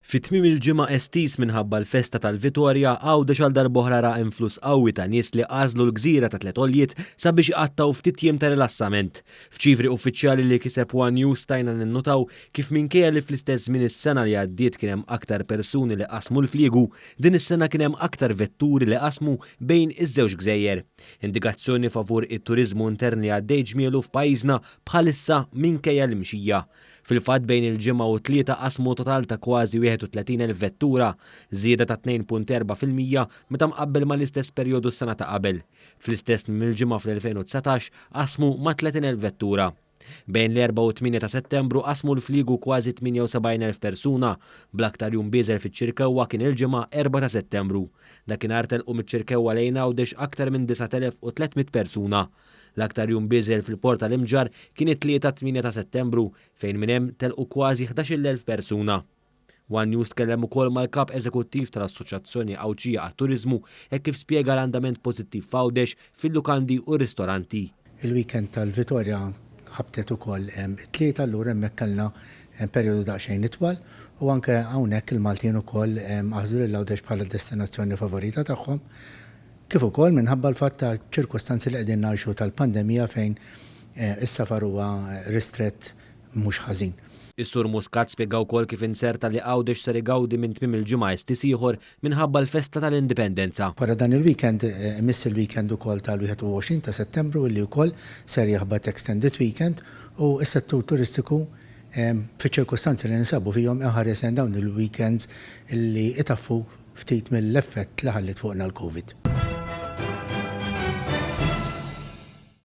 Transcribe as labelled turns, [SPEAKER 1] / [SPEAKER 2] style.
[SPEAKER 1] Fi tmiem il-ġimgħa estiż minħabba l-festa tal-Vitorja, Għawdex għal darb'oħra ra influss qawwi ta' nies li għażlu l-gżira ta' Tliet Għoljiet sabiex iqattgħu ftit jiem ta' rilassament. F'ċifri uffiċjali li kiseb one News stajna ninnutaw kif minkejja li fl-istess żmien is-sena li għaddiet kien hemm aktar persuni li qasmu l-fliegu, din is-sena kien hemm aktar vetturi li qasmu bejn iż-żewġ gżejjer. Indikazzjoni favur it-turiżmu intern li għaddej ġmielu f'pajjiżna bħalissa minkejja l-imxija. Fil-fatt bejn il-Ġimgħa u t-Tlieta qasmu total ta' kważi 31,000 vettura, żieda ta' 2.4% meta mqabbel mal-istess perjodu s-sena ta' qabel. Fl-istess tmiem il-ġimgħa fl-2019 qasmu mat-30,000 vettura. Bejn l-Erbgħa u t-Tmienja ta' Settembru qasmu l-fliegu kważi 78,000 persuna, bl-aktar jum bieżel fiċ-Ċirkewwa kien il-Ġimgħa 4 ta' Settembru. Dakinhar telqu miċ-Ċirkewwa lejn Għawdex aktar minn 9,300 persuna. L-aktar jum bieżel fil-Port tal-Imġarr kien it-Tlieta 8 ta' Settembru fejn minn hemm telqu kważi 11,000 persuna. One News tkellem ukoll mal-Kap Eżekuttiv tal-Assoċjazzjoni Għawdxija għat-Turiżmu hekk kif spjega l-andament pożittiv f'Għawdex fil-lukandi u r-ristoranti.
[SPEAKER 2] Il-weekend tal-Vitorja ħabtet ukoll it-Tlieta allura hemmhekk kellna perjodu daqsxejn itwal u anke hawnhekk il-Maltin ukoll għażlu lil Għawdex bħala d-destinazzjoni favorita tagħhom. Kif ukoll minħabba l-fatt ta' ċirkustanzi li qegħdin ngħixu tal-pandemija fejn is-safar huwa ristrett mhux ħażin.
[SPEAKER 1] Is-Sur Muscat spjega wkoll kif inzerta li Għawdex ser igawdi minn tmiem il-ġimgħa estiż ieħor minħabba l-festa tal-Indipendenza.
[SPEAKER 2] Wara dan il-weekend imiss il-weekend ukoll tal-21 ta' Settembru illi wkoll ser jaħbat extended weekend u s-settur turistiku fiċ-ċirkustanzi li ninsabu fihom iħares lejn dawn il-weekends illi itaffu ftit mill-effett li ħalliet fuqna l-Covid.